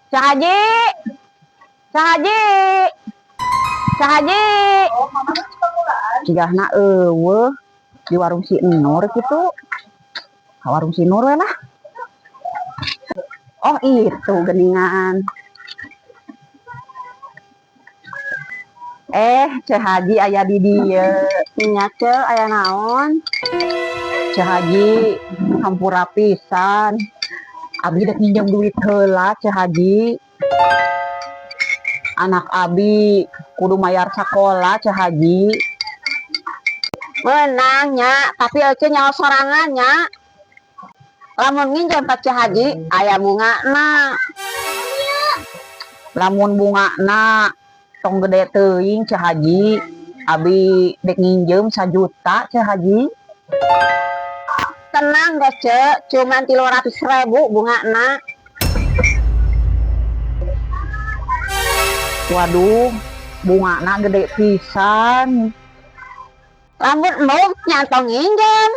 Ceu Haji. Ceu Haji. Ceu Haji. Cigahna euweuh di warung si Nur gitu. Ka warung si Nur we lah. Oh, itu geningan. Eh, Ceu Haji aya di dieu. Nya, Ceu, aya naon? Ceu Haji, hampura pisan. Abi dek minjem duit heula, Ceu Haji. Anak abi kudu mayar sakola, Ceu Haji. Meunang nya, tapi ece nyaho sorangan nya. Lamun nginjem ka Ceu Haji, aya bungana. Lamun bungana tong gede teuing, Ceu Haji. Abi dek nginjem 1 juta, Ceu Haji. Tenang geus, Ceu, cuman 300.000 bungana. Waduh, bungana gede pisan. Lamun embung nya tong nginjem.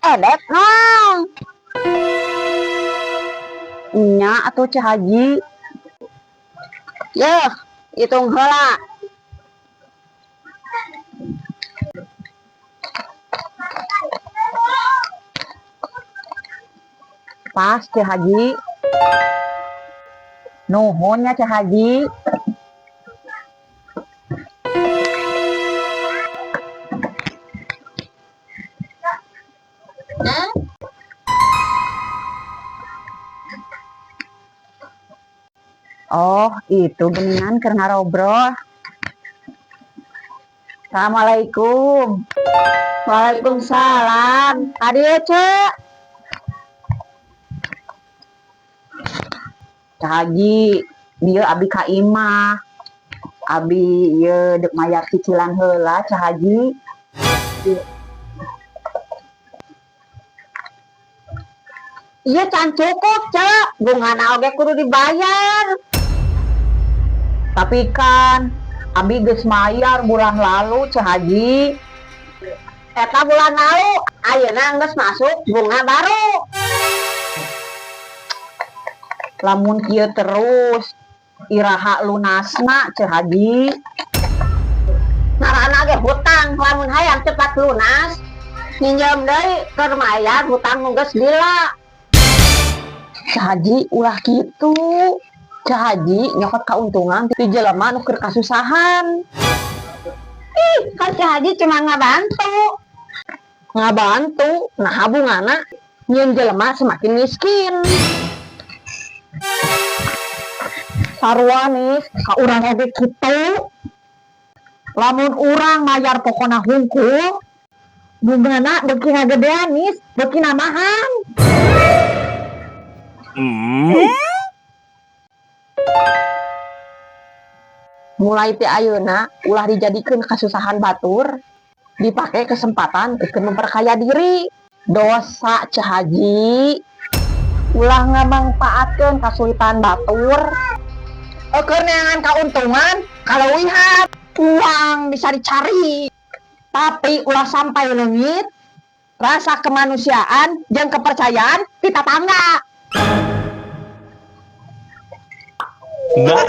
Edek nong. Nya atuh, Ceu Haji. Yeuh, hitung heula. Pas, Ceu Haji. Nuhun nya, Ceu Haji. Oh, itu geningan keur ngarobrol. Assalamualaikum. Waalaikumsalam. Kadieu, Ceu. Ceu Haji, dieu abi ka imah. Abi ieu dek mayar cicilan heula, Ceu Haji. Ieu can cukup, Ceu. Bungana oge kudu dibayar. Tapi kan abi geus mayar bulan lalu, Ceu Haji. Eta bulan lalu, ayeuna geus masuk bunga baru. Lamun kieu terus, iraha lunasna, Ceu Haji? Ngaranna ge hutang, lamun hayang cepat lunas, minjem deui keur mayar hutang nu geus lila. Ceu Haji, ulah kitu. Ceu Haji nyokot kauntungan ti jelema nu keur kasusahan. Ih, kan Ceu Haji cuma ngabantu. Ngabantu, nah bungana nyieun jelema semakin miskin. Sarua nih, ka urang oge kitu. Lamun urang mayar pokona hungkul, bungana beuki ngagedean nis, beuki nambahan. Mulai ti ayeuna ulah dijadikeun kasusahan batur, dipake kesempatan keur memperkaya diri. Dosa, Ceu Haji. Ulah ngamangpaatkeun kasulitan batur. Keur neangan kauntungan, kaleuwihan uang bisa dicari. Tapi ulah sampai leungit rasa kemanusiaan jeung kepercayaan ti tatangga. Enggak.